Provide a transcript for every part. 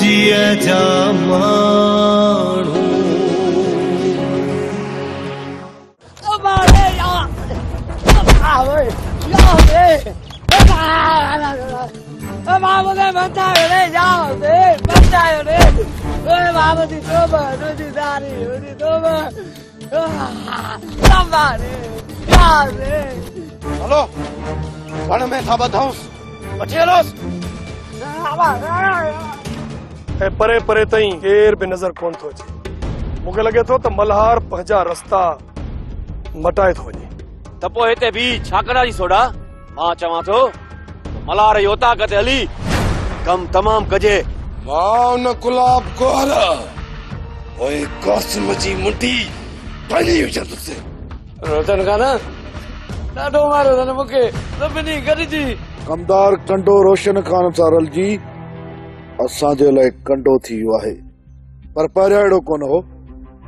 مرضيء جا ماڻهو. هلو وڻ ۾ ٿا ٻڌونس، وٺي هلوس. ۽ پري پري تائين ڪير به نظر ڪونه ٿو اچي. مون کي لڳي ٿو ته ملهار پنهنجا رستا مٽائي ٿو وڃي. ته پوء هتي بيهي ڇا ڪنداسين سوڍا؟ مان چوان ٿو ته ملهار جي اوطاق تي هلي ڪم تمام ڪجي. مان ان گلاب گوهر ۽ قاسم جي منڍي ڀڃي وجهندس. روشن خان ڏاڍو ماريو اٿن مون کي سڀني گڏجي. ڪمدار ڪنڊو روشن خان سان رلجي اسان جي لاء ڪنڊو ٿي ويو آهي، پر پهريان اهڙو ڪونه هو.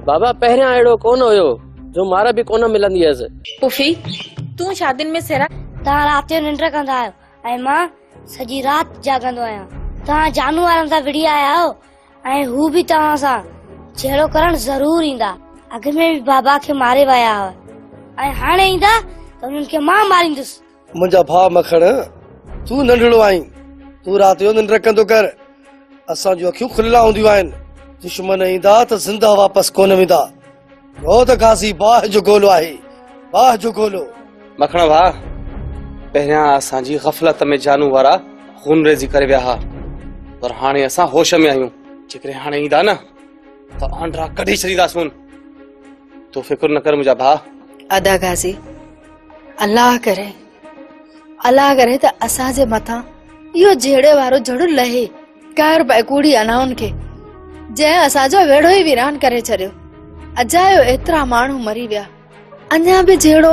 بابا پهريان اهڙو ڪونه هيو جو مار به ڪونه ملندي هيس. پڦي تون شادين ۾ سهرا. توهان رات جو ننڊ ڪندا آهيو ۽ مان سڄي رات جاڳندو آهيان. توهان جانو وارن سان وڙهي آيا آهيو ۽ هو به توهان سان جهيڙو ڪرڻ ضرور ايندا. اڳ ۾ به بابا کي ماري ويا هئا ۽ هاڻي ايندا ته انهن کي مان ماريندس. منهنجا ڀاء مکڻ، تون ننڍڙو آهين، تون رات جو ننڊ ڪندو ڪر. اسان جون اکيون کليل هونديون آهن. دشمن ايندا ته زنده واپس ڪونه ويندا. ڇو ته غازي باهه جو گولو آهي، باهه جو گولو. مکڻ ڀاء، پهريان اسان جي غفلت ۾ جانو وارا خونريزي ڪري ويا ها، پر هاڻي اسان هوش ۾ آهيون. جيڪڏهن هاڻي ايندا نه ته آنڊرا ڪڍي ڇڏينداسون. تون فڪر نه ڪر منهنجا ڀاء. ادا غازي، الله ڪري، الله ڪري ته اسان جي مٿان اهو جهيڙي وارو جهڙ لهي. قهر پئي ڪوڙي انائن کي، جنهن اسان جو ويڙهو ئي ويران ڪري ڇڏيو. اجايو ايترا ماڻهو مري ويا، اڃا به جهيڙو.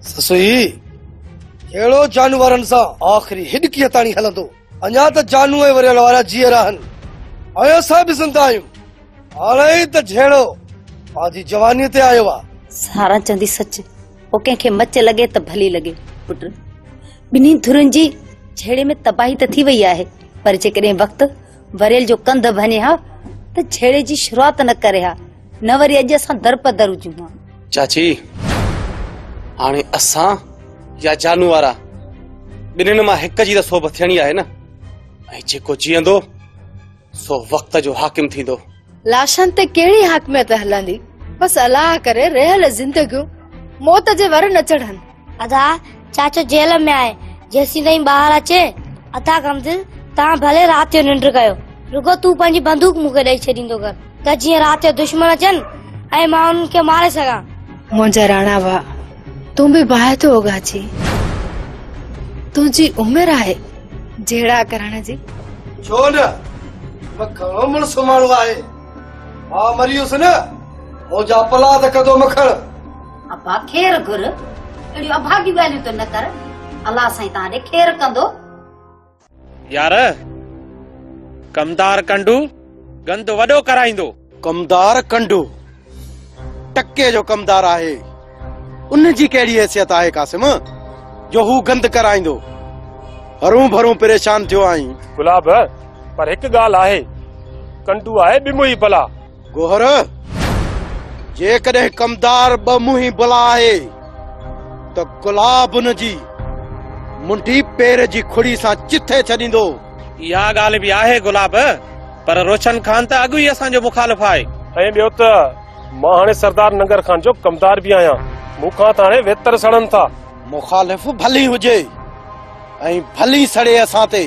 سسئي، جهيڙو جانورن سان آخري هڏڪيء تاڻي هلندو. اڃا ته جانو ۽ وريل وارا جيئرا آهن ۽ اسان به زنده آهيون. هاڻي ئي ته جهيڙو پنهنجي جوانيء تي آيو آ. ساران چوندي سچ، پوء ڪنهن کي مچ لڳي ته ڀلي لڳي. پٽ، ٻنهي ڌرين جي جهيڙي ۾ تباهي ته ٿي وئي آهي، پر جيڪڏهن وقت وريل جو ڪنڌ ڀڃي ها ته جهيڙي جي شروعات نه ڪري ها، نه وري اڄ اسان درپدر هجون ها. چاچي، هاڻي اسان يا جانو وارا، ٻنهين مان هڪ جي ته سوڀ ٿيڻي آهي نه، ۽ جيڪو جيئندو سو وقت جو حاڪم ٿيندو. لاشن تي ڪهڙي حاڪميت هلندي، بس الله ڪري رهيل زندگيون موت جي ور نه چڙهن. ادا چاچو جيل ۾ آهي، جيسين تائين ٻاهر اچي، ادا ڪمدل توهان ڀلي رات جو ننڊ ڪيو، رڳو تون پنهنجي بندوق مون کي ڏئي ڇڏيندو ڪر ته جيئن رات جو دشمن اچن ۽ مان انهن کي ماري سگهان. منهنجا راڻا ڀاء، تون به باهه ٿو اوڳاڇين، تنهنجي عمر آهي جهيڙا ڪرڻ جي. ڇو نه، مکڻ مڙس ماڻهو آهي، مان مري ويس نه، منهنجا پلا ته ڪندو مکڻ. ابا خير گهر، اهڙيون اڀاڳيون ڳالهيون ته نه ڪر، الله سائين توهان ڏي خير ڪندو. يار ڪمدار ڪنڊو گند وڏو ڪرائيندو. ڪمدار ڪنڊو ٽڪي جو ڪمدار آهي، ان جي ڪهڙي حيثيت آهي قاسم جو هو گند ڪرائيندو. هرون ڀرون پريشان ٿيو آهين. گلاب، پر هڪ ڳالهه آهي، ڪنڊو آهي ٻه منهين بلا. گوهر، جيڪڏهن ڪمدار ٻه منهين بلا آهي ته گلاب ان جي منڍي پير جي کڙي سان چٿي ڇڏيندو. اها ڳالهه به آهي گلاب، پر روشن خان ته اڳ ئي اسان جو مخالف آهي. ۽ ٻيو ته مان هاڻي سردار ننگر خان جو ڪمدار به آهيان، مون کان ته هاڻي ويتر سڙن ٿا. مخالف ڀلي هجي ۽ ڀلي سڙي اسان تي،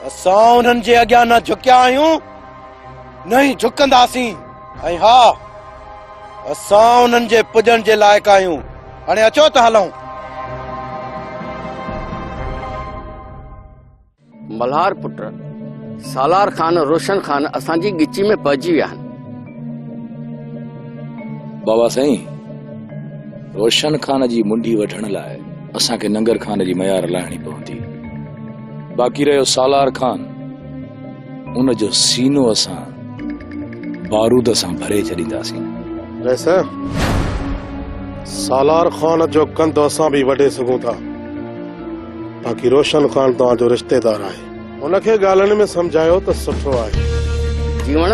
اسان انهن جي اڳيان نه جهڪيا آهيون. نه ئي جهڪنداسين ۽ ها اسان انهن جي پڄڻ جي لائق آهيون. هاڻي اچو ته هلون. ملهار پٽ سالار خان روشن خان اسان جي ڳچي ۾ پئجي ويا آهن. بابا سائين، روشن خان جي منڍي وڍڻ لاء اسان کي ننگر خان جي ميار لاهڻي پوندي. باقي رهيو سالار خان، ان جو سينو اسان بارود سان ڀري ڇڏينداسين. رئيس، سالار خان جو ڪنڌ اسان به وڍي سگهون ٿا. باقي روشن خان توهان جو رشتيدار آهي. هن کي ڳالهين ۾ سمجهايو ته سٺو آهي. جيوڻ،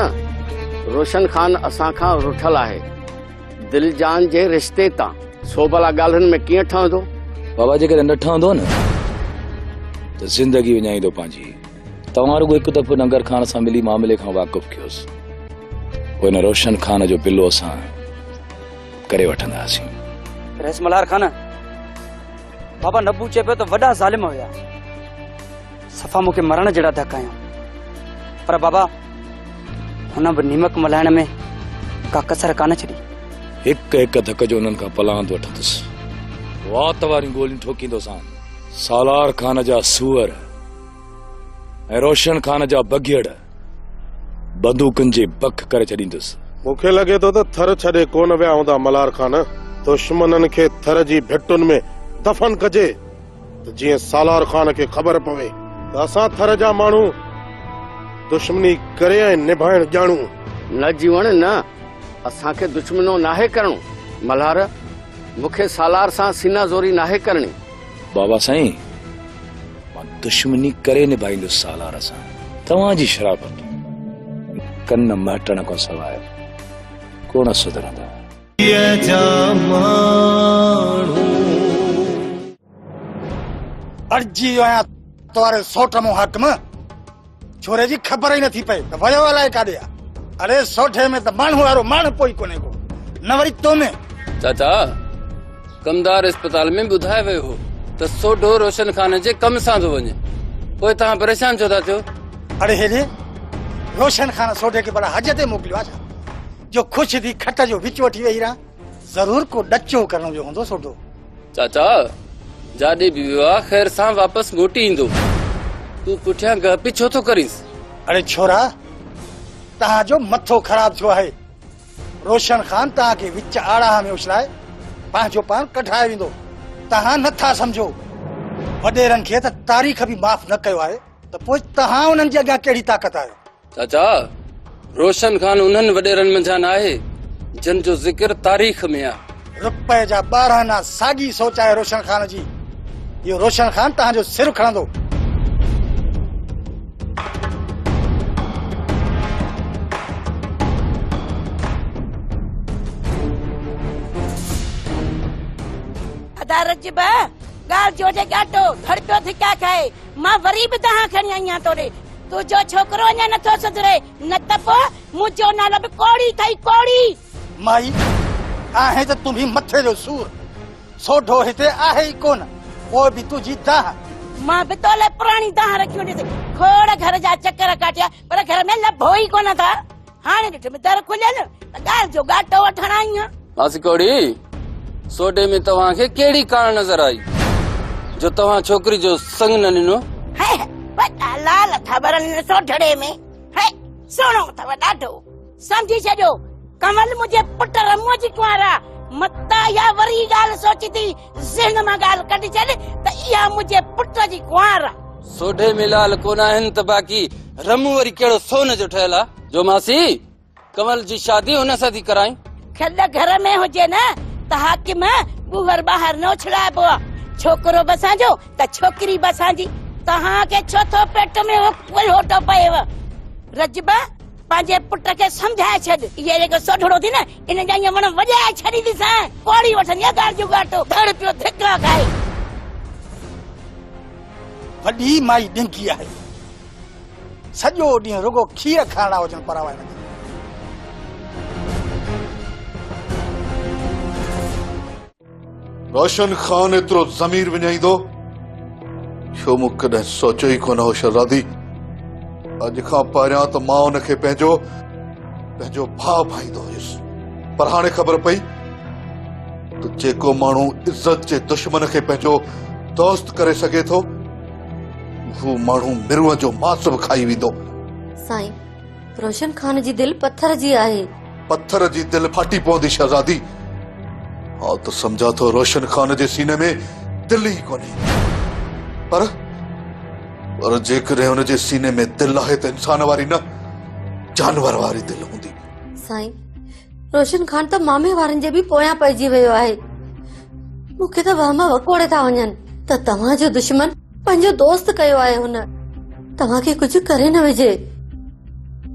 روشن خان اسان کان رٺل آهي، دل جان جي رشتي تان، سو ڀلا ڳالهين ۾ ڪيئن ٺهندو؟ بابا جيڪڏهن نه ٺهندو نه ته زندگي وڃائيندو پنهنجي. توهان رڳو هڪ دفعو ننگر خان سان ملي معاملي کان واقف ڪيوس، پوء هن روشن خان جو بلو اسان ڪري وٺنداسين. رئيس ملهار خان، بابا نبو چئي پيو ته وڏا ظالم هيا، صفا مون کي مرڻ جهڙا ڌڪ هنيا، پر بابا هن به نيمڪ ملهائڻ ۾ ڪا ڪسر ڪانه ڇڏي. هڪ هڪ ڌڪ جو انهن کان پلاند وٺندس، وات واريون گوليون ٺوڪيندوسان. سالار خان جا سوئر ۽ روشن خان جا بگهڙ بندوقن جي بک ڪري ڇڏيندس. مون کي لڳي ٿو ته ٿر ڇڏي ڪونه ويا هوندا ملهار خان. دشمنن کي ٿر جي ڀٽن ۾ دفن ڪجي ته جيئن سالار خان کي خبر پوي ته اسان ٿر جا ماڻهو دشمني ڪري ۽ نڀائڻ ڄاڻون. نه جيوڻ نه، اسان کي دشمنو ناهي ڪرڻو. ملهار، مون کي سالار سان سينا زوري ناهي ڪرڻي. بابا سائين، مان دشمني ڪري نڀائيندس سالار سان. توهان جي شرافت ڪن مهٽڻ کان سواء ڪونه سڌرندا. اڙجي ويو آهيان تو واري سوٽ مون حاڪم. ڇوري جي خبر ئي نٿي پئي ته ويو الائي ڪاڏي آ. اڙي سوڍي ۾ ته ماڻهو وارو ماڻهپو ئي ڪونهي ڪو، نه وري تو ۾. چاچا، ڪمدار اسپتال ۾ ٻڌائي ويو هو ته سوڍو روشن خان جي ڪم سان ٿو وڃي، پوء توهان پريشان ڇو ٿا ٿيو؟ اڙي هيڏي، روشن خان سوڍي کي ڀلا حج تي موڪليو آ ڇا، جو خوش ٿي کٽ جو وچ وٺي ويهي رهان؟ ضرور ڪو ڏچو ڪرڻ ويو هوندو سوڍو. چاچا، جاڏي به ويو آ خير سان واپس موٽي ايندو. تون پٺيان گهپي ڇو ٿو ڪرينس؟ اڙي ڇورا، توهان جو مٿو خراب ٿيو آهي. روشن خان توهان کي وچ آڙاهه ۾ اڇلائي پنهنجو پاڻ ڪڍرائي ويندو. توهان نه ٿا سمجهو. وڏيرن کي ته تاريخ به معاف نه ڪيو آهي ته پوء توهان انهن جي اڳيان ڪهڙي طاقت آهيو؟ چاچا، روشن خان انهن وڏيرن منجهان ناهي، جن جو ذڪر تاريخ ۾ آ. رپئي جا 12 آنا ساڳي سوچ آهي روشن خان جي. اهو روشن خان توهان جو سر کڻندو. ادا رجب، ڳالهه جو جي ڳاٽو ڌڙ پيو ڌڪا کائي، مان وري به دانهن کڻي آئي آهيان توڏي. تنهنجو ڇوڪرو اڃا نٿو سڌري، نه ته پوء منهنجو نالو به ڪوڙي اٿئي، ڪوڙي. مائي، آهين ته تون به مٿي جو سور. سوڍو هتي آهي ئي ڪونه، پوء به تنهنجي دانهن. مان به تو لاء پراڻي دانهن رکي هونديس. کوڙ گهر جا چڪر ڪاٽيا، پر گهر ۾ لڀو ئي ڪونه ٿا. هاڻي ڏٺم در کليل ته ڳالهه جو ڳاٽو وٺڻ آئي آهيان. ماسي ڪوڙي، سوڍي ۾ توهان کي ڪهڙي ڪاڻ نظر آئي جو توهان ڇوڪري جو سڱ نه ڏنو؟ هي، وڏا لال ٿا ٻرن هن سوڍڙي ۾. هي، سهڻو اٿو ڏاڍو. سمجهي ڇڏيو، ڪنول منهنجي پٽ رموء جي ڪنوار آ. متان اها وري ڳالهه سوچيندي ذهن مان ڳالهه ڪڍي ڇڏ ته اها منهنجي پٽ جي ڪنوار آ. سوڍي ۾ لال ڪونه آهن ته باقي رمو وري ڪهڙو سون جو ٺهيل آ جو ماسي ڪنول جي شادي هن سان ٿي ڪرائين. کل گهر ۾ هجي نه ته حاڪم ٻوهر ٻاهر نه اڇلائبو آ. ڇوڪرو به اسان جو ته ڇوڪري به اسان جي. توهان کي ڇو ٿو پيٽ ۾ اهو ڪلهوٽو پئيو؟ رجب، پنهنجي پٽ کي سمجهائي ڇڏ. اهي جيڪو سوڍڙو ٿي نه، ان جا ائين وڻ وڄائي ڇڏينديسانء. پوڙهي وٺندي آ ڳالهه جو ڳاٽو، ڌڙ پيو ڌڪا کائي. وڏي مائي ڏنگي آهي. سڄو ڏينهن رڳو کير کائڻا هجن پراوا هن کي. روشن خان ايترو ضمير وڃائيندو ڇو مون ڪڏهن سوچيو ئي ڪونه هو شهزادي. اڄ کان پهريان ته مان ان کي پنهنجو پنهنجو ڀاء ڀائيندو هيس پر هاڻي خبر پئي ته جيڪو ماڻهو عزت جي دشمن کي پنهنجو دوست ڪري سگهي ٿو هو ماڻهو مروء جو ماس به کائي ويندو. سائين روشن خان جي دل پٿر جي آهي. پٿر جي دل ڦاٽي پوندي شهزادي. آء ته سمجهان ٿو روشن خان جي سيني ۾ دل ئي ڪونهي. پر پر جيڪڏهن هن جي سيني ۾ دل آهي ته انسان واري نه جانور واري دل هوندي. سائين روشن خان ته مامي وارن جي به پويان پئجي ويو آهي. مون کي ته وهم وڪوڙي ٿا وڃن ته توهان جو دشمن پنهنجو دوست ڪيو آهي هن. توهان کي ڪجهه ڪري نه وجهي.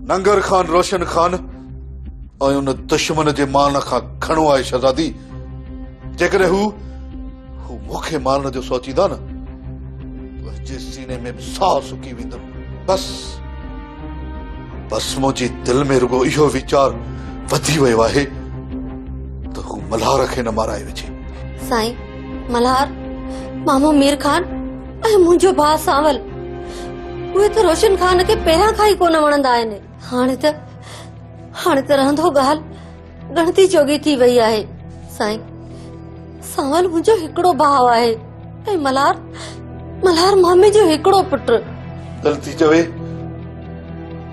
ننگر خان روشن خان ۽ ان دشمن جي مان کان گهڻو آهي شهزادي. جيڪڏهن هو هو مون کي مارڻ جو سوچيندا نه، تنهنجي سيني ۾ به ساهه سڪي ويندم. بس بس منهنجي دل ۾ رڳو اهو ويچار وڌي ويو آهي ته هو ملهار کي نه مارائي وجهي. سائين ملهار، مامو مير خان ۽ منهنجو ڀاء سانول، اهي ته روشن خان کي پهريان کان ئي ڪونه وڻندا آهن. هاڻي ته هاڻي ته رهندو ڳالهه ڳڻتي جوڳي ٿي وئي آهي. سائين سانول منهنجو هڪڙو ڀاء آهي ۽ ملهار ملهار مامي جو هڪڙو پٽ. دل ٿي چوي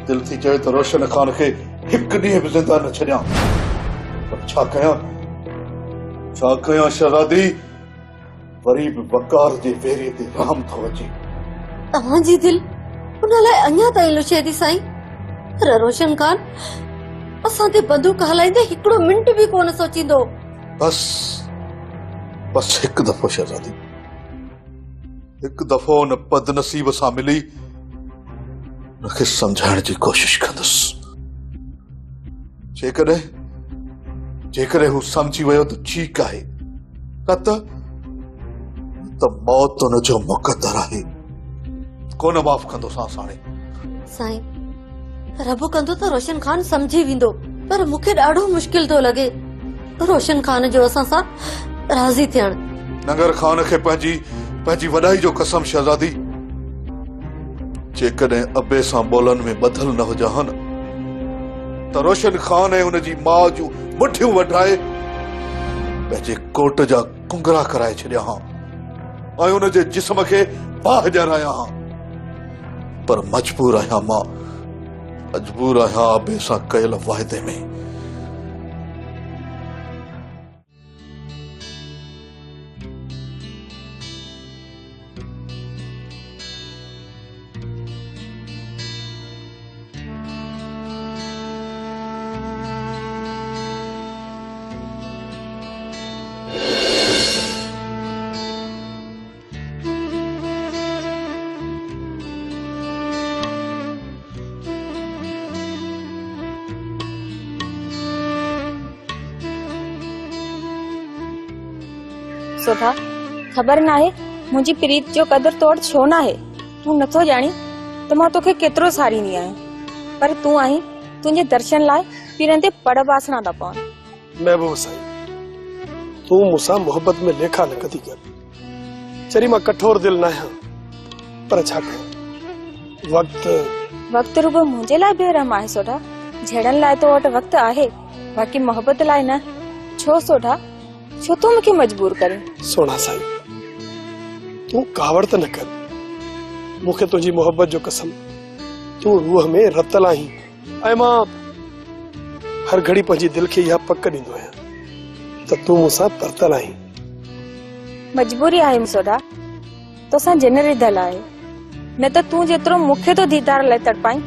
دل ٿي چوي ته روشن خان کي هڪ ڏينهن به زنده نه ڇڏيان، پر ڇا ڪيان ڇا ڪيان شهزادي، وري به وقار جي ويري تي رحم ٿو اچي. توهان جي دل ان لاء اڃا تائين لڇي ٿي سائين، پر روشن خان اسان تي بندوق هلائيندي هڪڙو منٽ به ڪونه سوچيندو. بس بس هڪ دفعو شهزادي، هڪ دفعو ان بدنصيب سان ملي ان کي سمجهائڻ جي ڪوشش ڪندس. جيڪڏهن جيڪڏهن هو سمجهي ويو ته ٺيڪ آهي، نه ته ته موت ان جو مقدر آهي، ڪونه معاف ڪندوسانس هاڻي. سائين رب ڪندو ته روشن خان سمجهي ويندو، پر مون کي ڏاڍو مشڪل ٿو لڳي روشن خان جو اسان سان راضي ٿيڻ. ننگر خان کي پنهنجي پنهنجي وڏائي جو قسم شهزادي، جيڪڏهن ابي سان ٻولن ۾ ٻڌل نه هجان ها نه ته روشن خان ۽ ان جي ماء جون مٺيون وڍرائي پنهنجي ڪوٽ جا ڪنگرا ڪرائي ڇڏيان ها ۽ ان جي جسم کي باهه ڏيارايان ها، پر مجبور آهيان مان، مجبور آهيان ابي سان ڪيل واعدي ۾. سوڍا، خبر ناهي منهنجي پريت جو قدر تو وٽ ڇو ناهي. تون نٿو ڄاڻين ته مان توکي ڪيترو ساريندي آهيان، پر تون آهين تنهنجي درشن لاء پيرن تي پڙ باسڻا ٿا پون. محبوب سائين، تون مون سان محبت ۾ ليکا نه ڪندي ڪر. چري مان ڪٺور دل ناهيان، پر ڇا ڪيان وقت. وقت رڳو منهنجي لاء بي رحم آهي سوڍا، جهيڙن لاء تو وٽ وقت آهي، باقي محبت لاء نه. ڇو سوڍا، ڇو ٿو مون کي مجبور ڪرين؟ سهڻا سائين، تون ڪاوڙ ته نه ڪر، مون کي تنهنجي محبت جو قسم، تون روح ۾ رتل آهين ۽ مان هر گهڙي پنهنجي دل کي اها پڪ ڏيندو آهيان ته تون مون سان پرتل آهين. مجبوري آهي سوڍا، توسان جن رڌل آهي، نه ته تون جيترو مون کي ٿو ديدار لاء تڙپائين،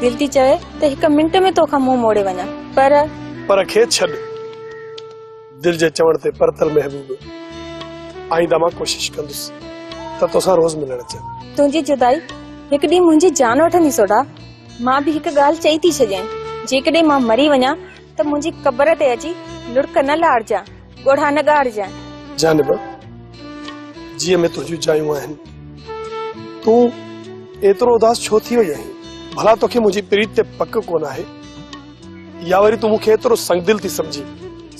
دل ٿي چوي ته هڪ منٽ ۾ توکان منهن موڙي وڃان، پر. پر کي ڇڏ، دل جي چوڻ تي پرتل محبوب، آئنده مان ڪوشش ڪندس ته توسان روز ملڻ اچان. تنهنجي جدائي هڪ ڏينهن منهنجي جان وٺندي سوڍا، مان به هڪ ڳالهه چئي ٿي ڇڏيان، جيڪڏهن مان مري وڃان ته منهنجي قبر تي اچي لڙڪ نه لاڙجان، ڳوڙها نه ڳاڙجان. جانب، جيء ۾ تنهنجون جايون آهن، تون ايترو اداس ڇو ٿي وئي آهين؟ ڀلا توکي منهنجي پريت تي پڪ ڪونه آهي؟ يا وري تون مون کي ايترو سنگدل ٿي سمجهين؟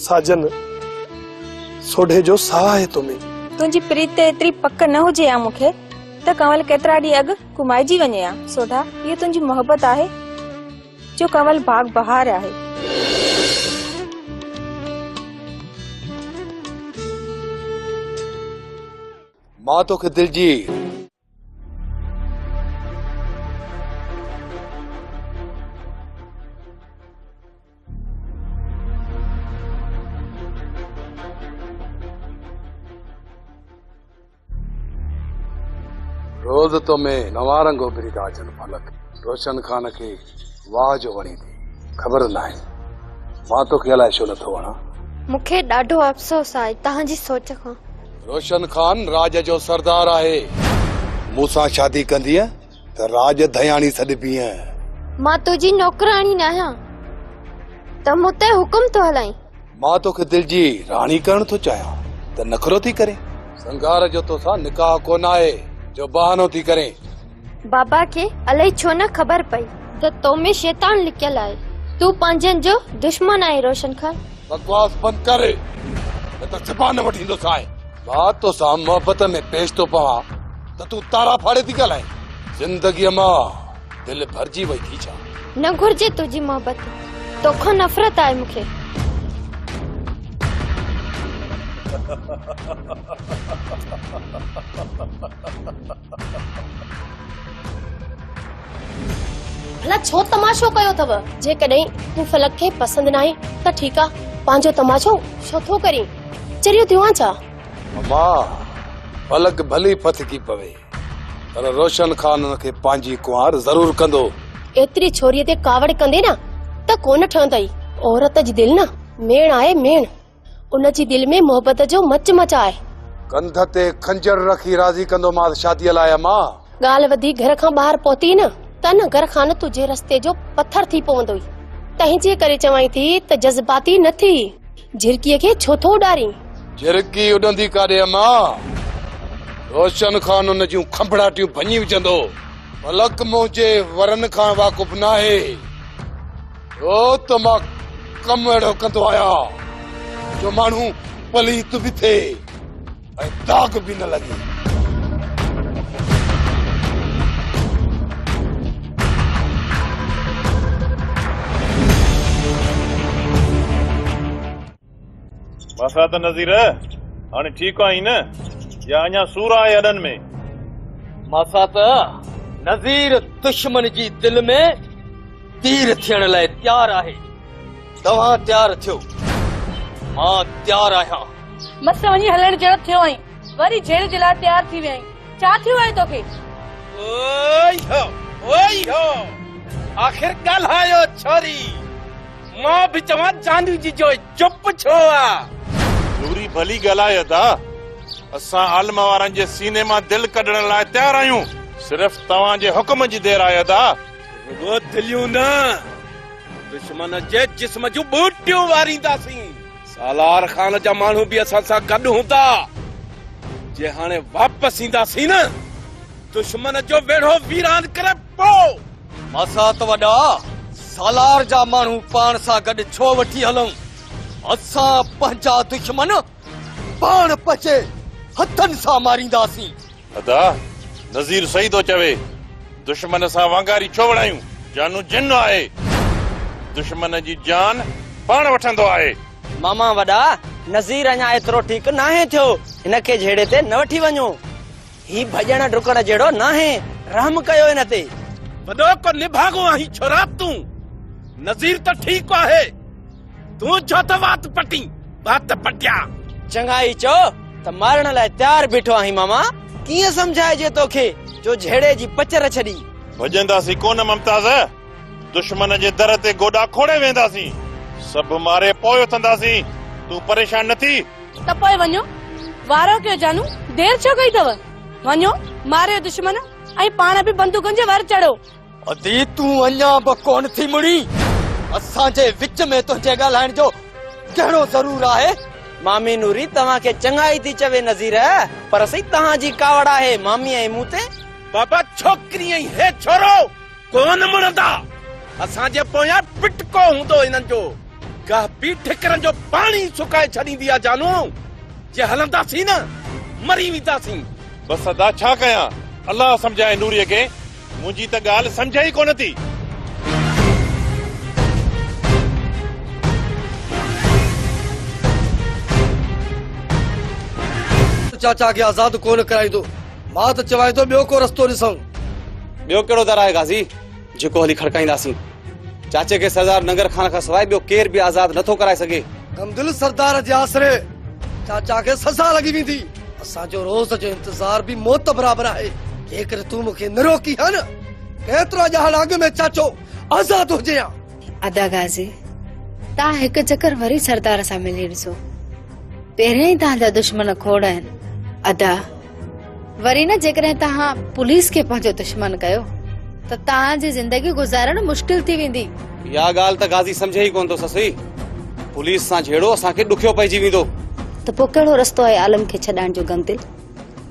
ساجن، سوڍي جو ساهه آهي تو ۾. تنهنجي پريت تي ايتري پڪ نه هجي ها مون کي ته ڪنول ڪيترا ڏينهن اڳ ڪمائجي وڃي ها. سوڍا، اهو تنهنجي محبت آهي جو ڪنول باغ بهار آهي. مان توکي دل جي. روز تو ۾ نوان رنگ اڀري ٿا اچن فلڪ. روشن خان کي واهه جو وڻي ٿي. خبر ناهي مان توکي الائي ڇو نٿو وڻان. مون کي ڏاڍو افسوس آهي توهان جي سوچ کان. روشن خان راڄ جو سردار آهي. مون سان شادي ڪندينء ته راڄ ڌياڻي سڏبينء. مان تنهنجي نوڪراڻي ناهيان ته مون تي حڪم ٿو هلائين. مان توکي دل جي راڻي ڪرڻ ٿو چاهيان ته نخرو ٿي ڪرين. سنگهار جو توسان نڪاح ڪونه آهي جو بهانو ٿي ڪرين. بابا کي الائي ڇو نه خبر پئي ته تو ۾ شيطان لڪيل آهي. تون پنهنجن جو دشمن آهين روشن خان. بڪواس بند ڪر نه ته زبان وٺيندوسانء. مان توسان محبت ۾ پيش ٿو پوان ته تون تارا ڦاڙي ٿي ڳالهائين. زندگيء مان دل ڀرجي وئي ٿي ڇا؟ نه گهرجي تنهنجي محبت، توکان نفرت آهي مون کي. ڀلا ڇو تماشو ڪيو اٿو؟ جيڪڏهن تون فلڪ کي پسند ناهين ته ٺيڪ آ، پنهنجو تماشو ڇو ٿو ڪرين؟ چريو ٿيو آن ڇا؟ اما، فلڪ ڀلي ڦٿڪي پوي، پر روشن خان ان کي پنهنجي ڪنوار ضرور ڪندو. ايتري ڇوريء تي ڪاوڙ ڪندين نه ته ڪونه ٺهندئي. عورت جي دل نه ميڻ آهي ميڻ. ان جي دل ۾ محبت جو مچ مچ آهي. ڪنڌ تي خنجر رکي راضي ڪندومانس شاديء لاء اما. ڳالهه وڌي گهر کان ٻاهر پهتي نه ته ننگر خان تنهنجي رستي جو پٿر ٿي پوندوئي. تنهنجي ڪري چوانء ٿي ته جذباتي نه ٿي. جهرڪيء کي ڇو ٿو اڏارين؟ جهرڪي اڏندي ڪاڏي اما؟ روشن خان ان جون کنڀڙاٽيون ڀڃي وجهندو. فلڪ منهنجي ورن کان واقف ناهي. ڇو ته مان ڪم اهڙو ڪندو آهيان جو ماڻهو پليت به ٿئي ۽ داغ به نه لڳي. ماسات نذير، هاڻي ٺيڪ آهين نه يا اڃا سور آهي هڏن ۾؟ ماسات نذير دشمن جي دل ۾ تير ٿيڻ لاء تيار آهي. توهان تيار ٿيو، مان تيار آهيان. مس وڃي هلڻ جهڙو ٿيو آهين، وري جهيڙي جي لاء تيار ٿي ويو آهين. ڇا ٿيو آهي توکي؟ اوئي هو، اوئي هو، آخر ڳالهايو ڇوري. مان به چوان جانو جي جو چپ ڇو آ؟ نوري ڀلي ڳالهائي ادا، اسان عالم وارن جي سيني مان دل ڪڍڻ لاء تيار آهيون، صرف توهان جي حڪم جي دير آهي ادا. رڳو دليون نه، دشمن جي جسم جون ٻوٽيون وارينداسين. سالار خان جا ماڻهو به اسان سان گڏ هوندا. جي هاڻي واپس اينداسين نه، دشمن جو ويڙهو ويران ڪري پوء. ماسات وڏا، سالار جا ماڻهو پاڻ سان گڏ ڇو وٺي هلون؟ اسان پنهنجا دشمن پاڻ پنهنجي هٿن سان مارينداسين. ادا، نذير صحيح ٿو چوي. دشمن سان وانگاري ڇو وڙهايون؟ جانو جن آهي. دشمن جي جان پاڻ وٺندو آهي. ماما وڏا، نذير اڃا ايترو ٺيڪ ناهي ٿيو. هن کي جهيڙي تي نه وٺي وڃو. هي ڀڄڻ ڊڪڻ جهڙو ناهي، رحم ڪيو هن تي. وڏو ڪو نڀاڳو آهين ڇورا تون. نذير ته ٺيڪ آهي، تون ڇو ٿو وات پٽين، وات پٽيا. چڱائي چئو ته مارڻ لاء تيار بيٺو آهين ماما. ڪيئن سمجهائجي توکي جو جهيڙي جي پچر ڇڏي. ڀڄنداسين ڪونه ممتاز، دشمن جي در تي گوڏا کوڙي ويهنداسين. سڀ ماري پوء اٿنداسين، تون پريشان نه ٿي. ته پوء وڃو، وارو ڪيو جانو، دير ڇو ڪئي اٿو؟ وڃو، ماريو دشمن ۽ پاڻ به بندوقن جي ور چڙهو. ادي تون اڃا به ڪونه ٿي مڙين؟ اسان جي وچ ۾ تنهنجي ڳالهائڻ جو ڪهڙو ضرور آهي؟ مامي نوري توهان کي چڱائي ٿي چوي نذير، پر سائين توهان جي ڪاوڙ آهي مامي ۽ مون تي. بابا ڇوڪري ۽ هي ڇورو ڪونه مڙندا، اسان جي پويان پٽڪو هوندو هنن جو. گاهه پي ٺڪرن جو پاڻي سڪائي ڇڏيندي آ جانو، جي هلنداسين نه مري وينداسين. بس ادا ڇا ڪيان، الله سمجهائي نوريء کي، منهنجي ته ڳالهه سمجهي ئي ڪونه ٿي. چاچا کي آزاد ڪونه ڪرائيندو، مان ته چوانء ٿو ٻيو ڪو رستو ڏسون. ٻيو ڪهڙو در آهي غازي، جيڪو هلي کڙڪائينداسين. چاچي کي سردار ننگر خان کان سواء ٻيو ڪير به آزاد نه ٿو ڪرائي سگهي. غمدل سردار جي آسري چاچا کي سزا لڳي ويندي. اسان جو روز جو انتظار به موت برابر آهي. جيڪڏهن تون مون کي نه روڪين ها نه، ڪيترا ڏهاڙا اڳ ۾ چاچو آزاد هجي ها. ادا غازي، توهان هڪ چڪر وري سردار سان ملي ڏسو. پهريان ئي توهان جا دشمن کوڙ آهن. ادا، وري نه جيڪڏهن توهان پوليس کي پنهنجو دشمن ڪيو त तव्हांजी ज़िंदगी गुज़ारणु मुश्किल थी वेंदी। इहा ॻाल्हि त गाज़ी सम्झे ई कोन थो ससुई। पुलिस सां झेड़ो असांखे ॾुखियो पइजी वेंदो। त पोइ कहिड़ो रस्तो आहे आलम खे छॾाइण जो? गमदिल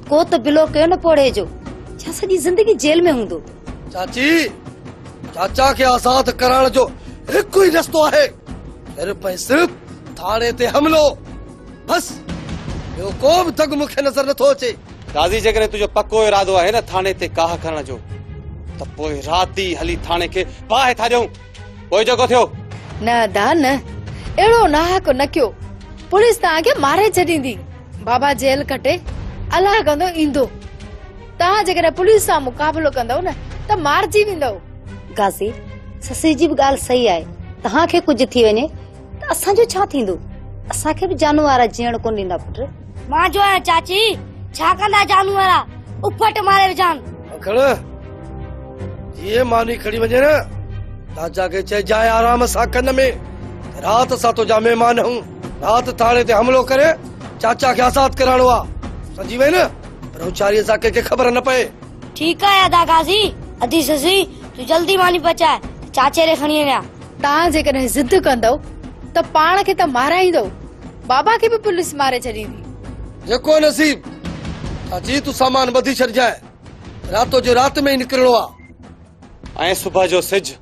को त बिलो कयो न पोड़े जो, छा सॼी ज़िंदगी जेल में हूंदो? चाची, चाचा खे आज़ाद कराइण जो हिकु ई रस्तो आहे, सिर्फ़ ऐं सिर्फ़ थाणे ते हमलो। बसि ॿियो को बि दग मूंखे नज़र नथो अचे। गाज़ी, जेकॾहिं तुंहिंजो पको इरादो आहे न थाणे ते काह करण जो, त पोइ राति ई हली थाणे खे बाहि था ॾियूं। पोइ जेको थियो। न अदा न, अहिड़ो नाहक न कयो, पुलिस तव्हांखे मारे छॾींदी। बाबा जेल कटे अलाह कंदो ईंदो। तव्हां जेकॾहिं पुलिस सां मुक़ाबिलो कंदव न त मारिजी वेंदव। गाज़ी, ससी जी बि ॻाल्हि सही आहे। तव्हांखे कुझु थी वञे त असांजो छा थींदो? असांखे बि जानू वारा जीअण कोन ॾींदा पुट। मां जो आहियां चाची, छा कंदा जानू वारा? उफट मारे विझान। मखण, जीअं मानी खणी वञे न, चाचा खे चइजांइ आराम सां कन में, राति असां तुंहिंजा महिमान आहियूं। राति थाणे ते हमलो करे चाचा खे आज़ाद कराइणो आहे, सम्झी वई न? पर होशियारीअ सां कंहिंखे ख़बर न पए। ठीकु आहे अदा गाज़ी। अदी ससी, तूं जल्दी मानी पचाए, चाचे रे खणी वञा। तव्हां जेकॾहिं ज़िद कंदव त पाण खे त माराईंदव, बाबा खे बि पुलिस मारे छॾींदी। जेको नसीब। चाची, तूं सामान ॿधी छॾिजांइ, रातो जो राति में ई निकिरणो आहे। ऐं सुबुह जो सिज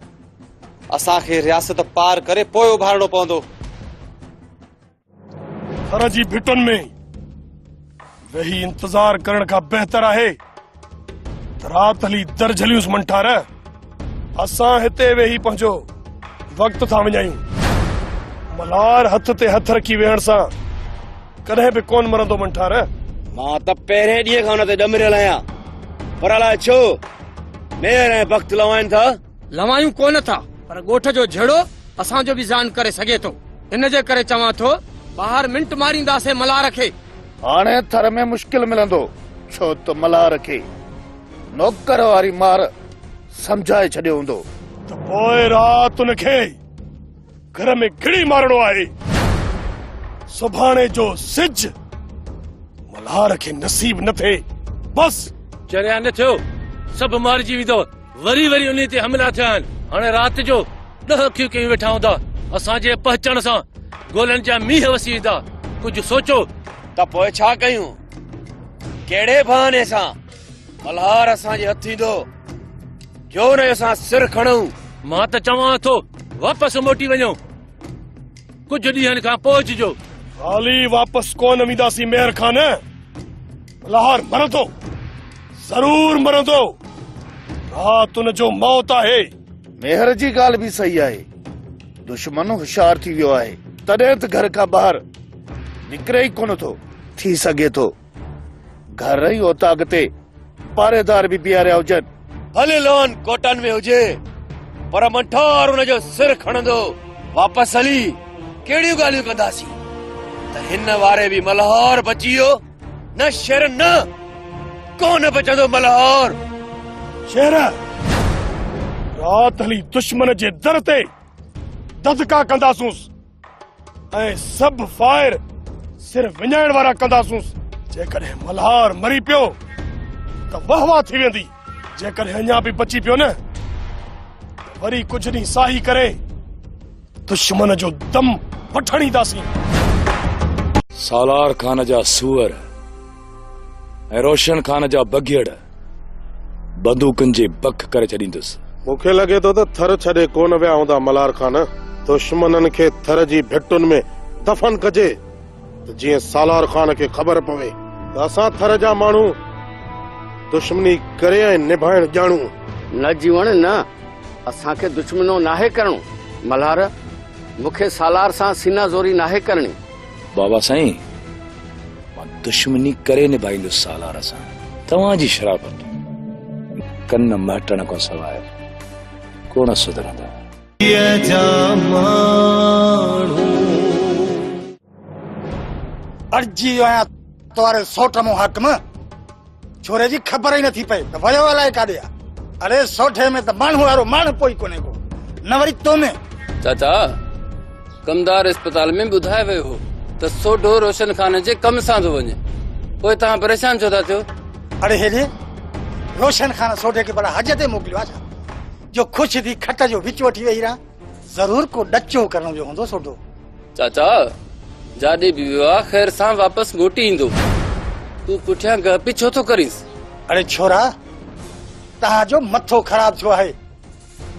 असांखे रियासत पार करे पोइ उभारणो पवंदो। थर जी भिटुनि में वेही इंतज़ार करण खां बहितर आहे त राति हली दर झलियूंसि मंठार। असां हिते वेही पंहिंजो वक़्तु था वञायूं। मल्हार हथ ते हथ रखी वेहण सां कॾहिं बि कोन मरंदो मंठार। मां त पहिरें ॾींहं खां हुन ते ॾमरियल आहियां, पर अलाए छो मेहर ऐं बख़्त लवाइनि था। लवायूं कोन था, पर ॻोठ जो झेड़ो असांजो बि ज़ान करे सघे थो। इन जे करे चवां थो, ॿाहिरि मिंट मारींदासीं मल्हार खे। हाणे थर में मुश्किल मिलंदो, छो त मल्हार खे नौकर वारी मार सम्झाए छॾियो हूंदो। त पोइ राति उनखे घर में घिड़ी मारणो आहे। सुभाणे जो सिज मल्हार खे नसीब न थिए। बसि चरिया न थियो, सभु मारिजी वेंदव। वरी वरी उन ते हमला थिया आहिनि। हाणे राति जो 10 अखियूं कयूं वेठा हूंदा, असांजे पहुचण सां गोलनि जा मींहं वसी वेंदा। कुझु सोचो। त पोइ छा कयूं? कहिड़े बहाने सां मल्हार असांजे हथ ईंदो, जो न असां सिर खणूं? मां त चवां थो वापसि मोटी वञो, कुझु ॾींहंनि खां पोइ अचिजो। हाली वापसि कोन वेंदासीं मेहर खान। मल्हार मरंदो, ज़रूर मरंदो। राति उन जो मौत आहे। मेहर जी ॻाल्हि बि सही आहे। दुश्मन होशियार थी वियो आहे, तॾहिं त घर खां ॿाहिरि निकिरे ई कोन थो। थी सघे थो घर ई औताक ते पारेदार बि बीहारिया हुजनि। भले लोन कोटनि में हुजे, पर मंठार उनजो सिर खणंदो। वापसि हली कहिड़ियूं ॻाल्हियूं कंदासीं त हिन वारे बि मल्हार बची वियो न। शेर न, कोन बचंदो मल्हार। शेर, राति हली दुश्मन जे दर ते ददका कंदासूं ऐं सभु फायर सिर विञाइण वारा कंदासूं। जेकॾहिं मल्हार मरी पियो त वाह वाह थी वेंदी। जेकॾहिं अञा बि बची पियो न, वरी कुझु ॾींहुं साही करे दुश्मन जो दम वठण ईंदासीं। सालार खान जा सूअर ऐं रोशन खान जा बघियड़ बंदूकनि जे बख करे छॾींदुसि। मूंखे लॻे थो त थर छॾे कोन विया हूंदा मल्हार खान। दुश्मननि खे थर जी भिटुनि में दफ़न कजे त जीअं सालार खान खे ख़बर पवे त असां थर जा माण्हू दुश्मनी करे ऐं निभाइण ॼाणूं। न जीवण न, असांखे दुश्मनो नाहे करणो। मल्हार, मूंखे सालार सां सीना ज़ोरी नाहे करणी। बाबा साईं, मां दुश्मनी करे निभाईंदुसि सालार सां। तव्हांजी शराफ़त कन महटण खां सवाइ कोन सुधरंदा। अड़जी वियो आहियां तोरे सोट मूं हाकिम। छोरे जी ख़बर ई नथी पए त वियो अलाए काॾे आहे। अरे सोठे में त माण्हू वारो माण्हू ई कोन्हे को, न वरी तो में। चाचा, कमदार अस्पताल में ॿुधाए वियो हो त सोढो रोशन खान जे कम सां थो वञे, पोइ तव्हां परेशान छो था थियो? अरे हेॾे रोशन खान सोढे खे भला हज ते मोकिलियो आहे छा? जो ख़ुशि थी खट जो विच वठी वेही रहा। ज़रूर को ॾचो करण जो हूंदो सोढो। चाचा, जाॾे बि वियो आहे ख़ैर सां वापसि मोटी ईंदो। तूं पुठियां गहपी छो थो करींसि? अड़े छोरा, तव्हांजो मथो ख़राब थियो आहे।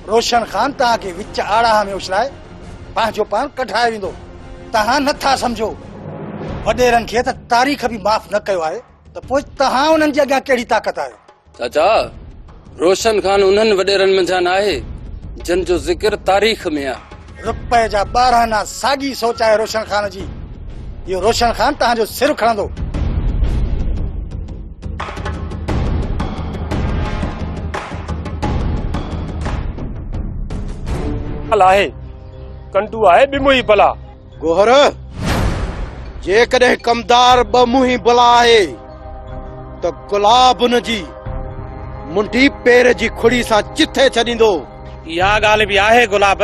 रोशन ख़ान तव्हांखे विच आड़ाह में उछलाए पंहिंजो पाण कढाए वेंदो। तव्हां नथा सम्झो, वॾेरनि खे त तारीख़ बि माफ़ न कयो आहे, त पोइ तव्हां उन्हनि जे अॻियां कहिड़ी ताक़त आहियो? चाचा, रोशन ख़ान उन्हनि वॾेरनि मंझां न आहे जिन जो ज़िक्र तारीख़ में आहे। रुपए जा 12 आना साॻी सोच आहे रोशन ख़ान जी। इहो रोशन ख़ान तव्हांजो सिर खणंदो। आहे कंडू आहे ॿिमुही बला। गोहर, जेकॾहिं कमदार ॿमुही बला आहे त गुलाब हुन जी मुंडी पेर जी खुड़ी सां चिथे छॾींदो। इहा ॻाल्हि बि आहे गुलाब,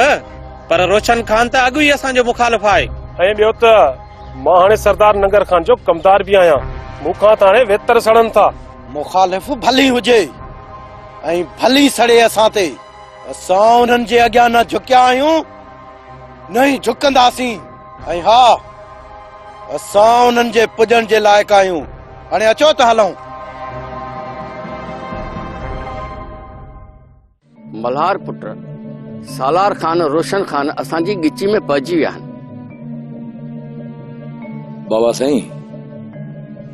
पर रोशन ख़ान त अॻु ई असांजो मुखालिफ़ आहे। ऐं ॿियो त मां हाणे सरदार नंगर ख़ान जो कमदार बि आहियां, मूंखां त हाणे वेतर सड़नि था। मुखालिफ़ भली हुजे ऐं भली सड़े असां ते, असां उन्हनि जे अॻियां न झुकिया आहियूं न ई झुकंदासीं। ऐं हा, असां उन्हनि जे पुॼण जे लाइक़ आहियूं। हाणे अचो त हलूं। मल्हार पुट, सालार ख़ान रोशन ख़ान असांजी ॻिची में पइजी विया आहिनि। बाबा साईं,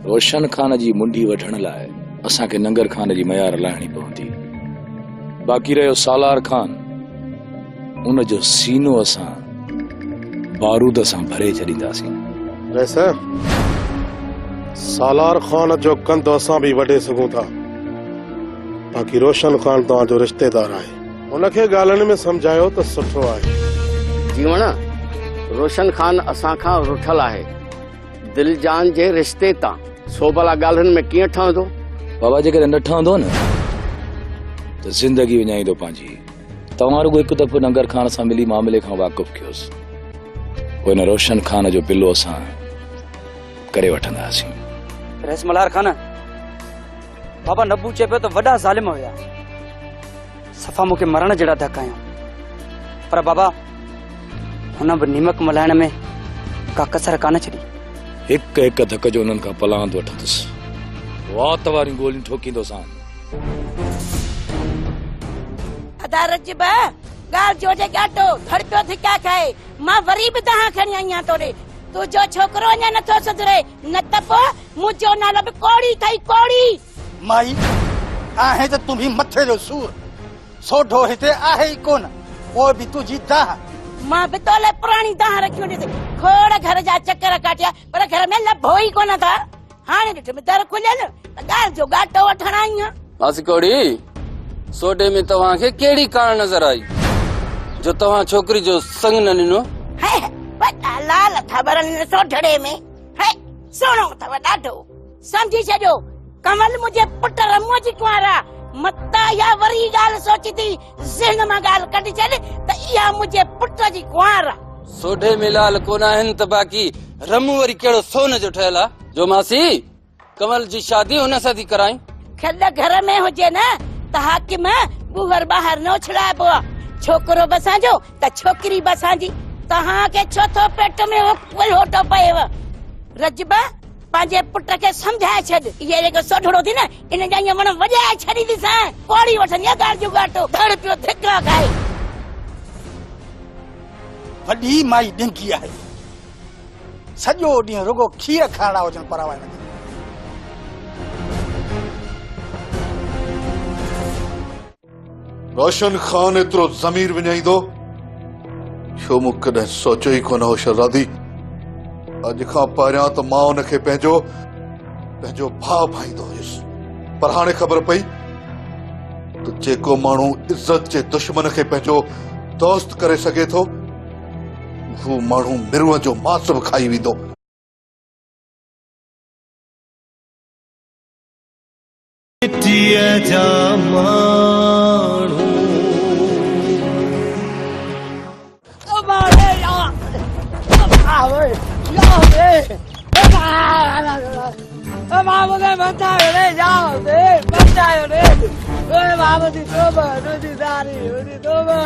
रोशन ख़ान जी मुंडी वठण लाइ असांखे नंगर ख़ान जी मयार लाहिणी पवंदी। बाक़ी रहियो सालार ख़ान, उन जो सीनो असां बारूद सां भरे छॾींदासीं। वैसे सालार ख़ान जो कंध असां बि वढे सघूं था, बाक़ी रोशन ख़ान तव्हांजो रिश्तेदार आहे, उनखे ॻाल्हियुनि में सम्झायो त सुठो आहे। जीवण, रोशन ख़ान असां खां रुठल आहे, दिल जान जे रिश्ते तां, सो भला ॻाल्हियुनि में कीअं ठहंदो? बाबा, जेकॾहिं न ठहंदो न त ज़िंदगी वञाईंदो पंहिंजी। तव्हां रुगो हिकु दफ़ो नंगर ख़ान सां मिली मामले खां वाक़ुफ़ कयोसि, पोइ हिन रोशन ख़ान जो बिलो असां करे वठंदासीं। रईस मल्हार ख़ान, बाबा नबू चए पियो त वॾा ज़ालिम हुया, सफ़ा मूंखे मरण जहिड़ा धक आया, पर बाबा हुन बि नीमक मल्हाइण में का कसर कान छॾी। हिकु हिकु धक जो उन्हनि खां पलांद वठंदुसि, वात वारियूं गोलियूं ठोकींदोसां। अदा रजब, ॻाल्हि जो जे ॻाटो धड़ पियो धिका खाए, मां वरी बि तव्हां खणी आई आहियां तोड़े। तुंहिंजो छोकिरो अञा नथो सुधरे, न त पोइ मुंहिंजो नालो बि कोड़ी अथई कोड़ी। माई, आहे त तुम्ही मथे जो सूर, सोढो हिते आहे ई कोन, पोइ बि तुंहिंजी दाह। मां बि तो लाइ पुराणी दाह रखियूं ॾिस, खोड़ घर जा चक्कर काटिया, पर घर में लभो ई कोन था। हाणे ॾिठुमि दर खुलियल, त ॻाल्हि जो ॻाटो वठण आई आहियां। मासी कोड़ी, सोडे में तव्हांखे कहिड़ी काण नज़र आई जो तव्हां छोकिरी जो संग न ॾिनो? वॾा लाल था भरनि सोढड़े में, हे सुहिणो अथव ॾाढो। सम्झी छॾियो, कमल मुंहिंजे पुट रमूअ जी कुंवार आहे, मतां इहा वरी ॻाल्हि सोचींदी ज़हन मां ॻाल्हि कढी छॾ त इहा मुंहिंजे पुट जी कुंवार आहे। सोढे में लाल कोन आहिनि त बाक़ी रमू वरी कहिड़ो सोन जो ठहियल आहे जो मासी कमल जी शादी हुन सां थी कराई। खल घर में हुजे न त हाकिम ॿूहर ॿाहिरि न उछलाइबो आहे, छोकिरो बि असांजो त छोकिरी बि असांजी। तव्हांखे छो थो पेट में वल्होटो पएव? रजब, पंहिंजे पुट खे सम्झाए छॾ, इहे जेको सोढड़ो थी न, इन जा ईअं वण वॼाए छॾींदीसां, कोड़ी वठंदी आहे ॻाल्हि जो ॻाटो, धड़ पियो धिका खाए। वॾी माई ॾिंगी आहे, सॼो ॾींहुं रुगो खीर खाइणा हुजनि परावा हिनखे। रोशन ख़ान एतिरो ज़मीर विञाईंदो, छो मूं कॾहिं सोचियो ई कोन हो शहज़ादी। अॼु खां पहिरियां त मां हुनखे पंहिंजो पंहिंजो भाउ भाईंदो हुयुसि, पर हाणे ख़बर पई त जेको माण्हू इज़त जे दुश्मन खे पंहिंजो दोस्त करे सघे थो, हू माण्हू मिरूअ जो मांस बि खाई वेंदो। منهنجي توبه، منهنجي زاري، منهنجي توبه.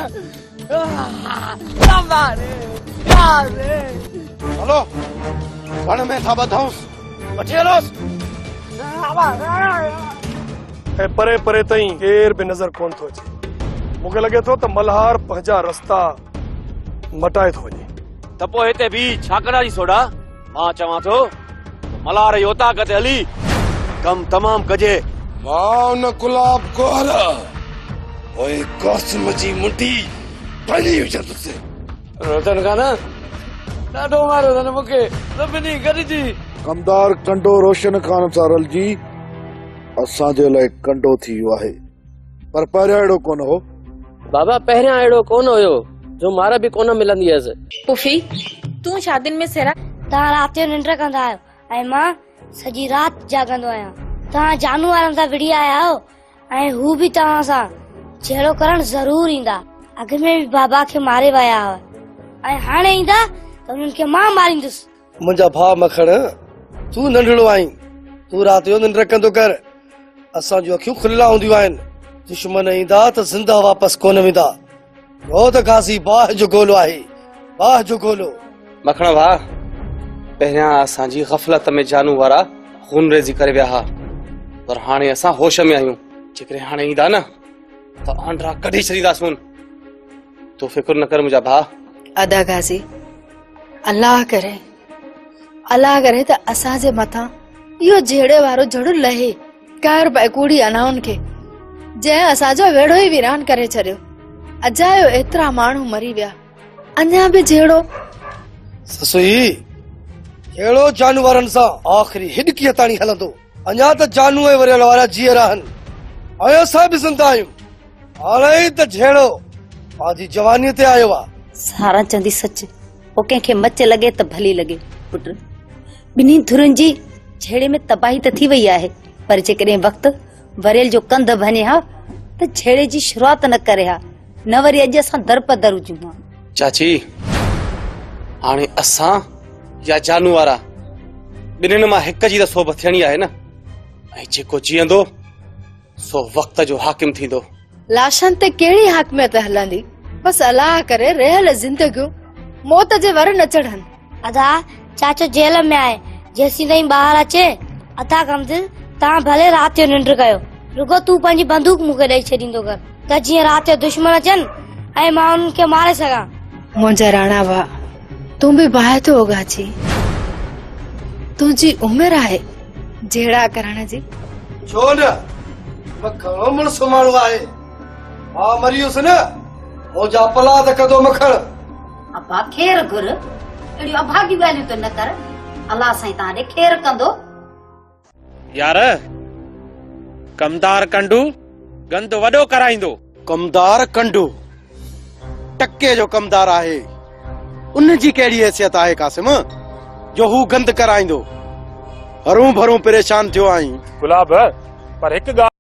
بابا ري، يار ري. هلو، وڻ ۾ ٿا ٻڌئونس، وٺي هلوس. ۽ پري پري تائين ڪير به نظر ڪونه ٿو اچي. مون کي لڳي ٿو ته ملهار پنهنجا رستا مٽائي ٿو وڃي. ته پوء هتي بيهي ڇا ڪنداسين سوڍا؟ مان چوان ٿو ته ملهار جي اوطاق تي هلي ڪم تمام ڪجي. مان ان گلاب گوهر ۽ قاسم جي منڍي ڀڃي وجهندس. روشن خان ڏاڍو ماريو اٿن مون کي سڀني گڏجي. ڪمدار ڪنڊو روشن خان سان رلجي اسان جي لاء ڪنڊو ٿي ويو آهي پر پهريان اهڙو ڪونه هو. بابا پهريان اهڙو ڪونه هيو جو مار به ڪونه ملندي هيس. پڦي تون شادين ۾ سهرا. توهان رات جو ننڊ ڪندا آهيو ۽ مان سڄي رات جاڳندو آهيان. توهان جانو وارن سان وڙهي آيا آهيو ۽ هو به توهان سان جهيڙو ڪرڻ ضرور ايندا. اڳ ۾ به بابا کي ماري ويا هئا ۽ هاڻي ايندا ته انهن کي مان ماريندس. منهنجا ڀاء مکڻ، تون ننڍڙو آهين، تون رات جو ننڊ ڪندو ڪر. اسان جون اکيون کليل هونديون آهن. دشمن ايندا ته زنده واپس ڪونه ويندا. ڇو ته غازي باهه جو گولو آهي، باهه جو گولو. مکڻ ڀاء، پهريان اسان جي غفلت ۾ جانو وارا خونريزي ڪري ويا ها، پر هاڻي اسان هوش ۾ آهيون. جيڪڏهن هاڻي ايندا نه ته آنڊرا ڪڍي ڇڏينداسون. تون فڪر نه ڪر منهنجا ڀاء. ادا غازي، الله ڪري، الله ڪري ته اسان جي مٿان اهو جهيڙي وارو جهڙ لهي. قهر پئي ڪوڙي انائن کي، جنهن اسان جو ويڙهو ئي ويران ڪري ڇڏيو. اجايو ايترا ماڻهو مري ويا، اڃا به جهيڙو. سسئي، جهيڙو جانورن سان آخري هڏڪيء تاڻي هلندو. اڃا ته جانو ۽ وريل وارا جيئرا آهن ۽ اسان به زنده آهيون. هاڻي ئي ته جهيڙو پنهنجي جوانيء تي آيو آ. ساران چوندي سچ، پوء ڪنهن کي مچ لڳي ته ڀلي لڳي. پٽ، ٻنهي ڌرين جي جهيڙي ۾ تباهي ته ٿي وئي آهي، پر جيڪڏهن وقت وريل جو ڪنڌ ڀڃي ها ته جهيڙي جي شروعات نه ڪري ها، نه وري اڄ اسان درپدر هجون ها. چاچي، هاڻي اسان يا جانو وارا، ٻنهين مان هڪ جي ته سوڀ ٿيڻي آهي نه، ۽ جيڪو جيئندو سو وقت جو حاڪم ٿيندو. لاشن تي ڪهڙي حاڪميت هلندي، بس الله ڪري رهيل زندگيون موت جي ور نه چڙهن. ادا چاچو جيل ۾ آهي، جيسين تائين ٻاهر اچي، ادا ڪمدل توهان ڀلي رات جو ننڊ ڪيو، رڳو تون پنهنجي بندوق مون کي ڏئي ڇڏيندو ڪر ته جيئن رات جو دشمن اچن ۽ مان انهن کي ماري سگهان. منهنجا راڻا ڀاء، تون به باهه ٿو اوڳاڇين، تنهنجي عمر آهي جهيڙا ڪرڻ جي. ڇو نه، مکڻو مڙس ماڻهو آهي. مان مري ويس نه، منهنجا پلا ته ڪندو مکڻ. ابا خير گهر، اهڙيون اڀاڳيون ڳالهيون ته نه ڪر، الله سائين توهان ڏي خير ڪندو. يار، ڪمدار ڪنڊو گند وڏو ڪرائيندو. ڪمدار ڪنڊو ٽڪي جو ڪمدار آهي، ان جي ڪهڙي حيثيت آهي قاسم جو هو گند ڪرائيندو. هرون ڀرون پريشان ٿيو آهين. گلاب، پر هڪ ڳالهه.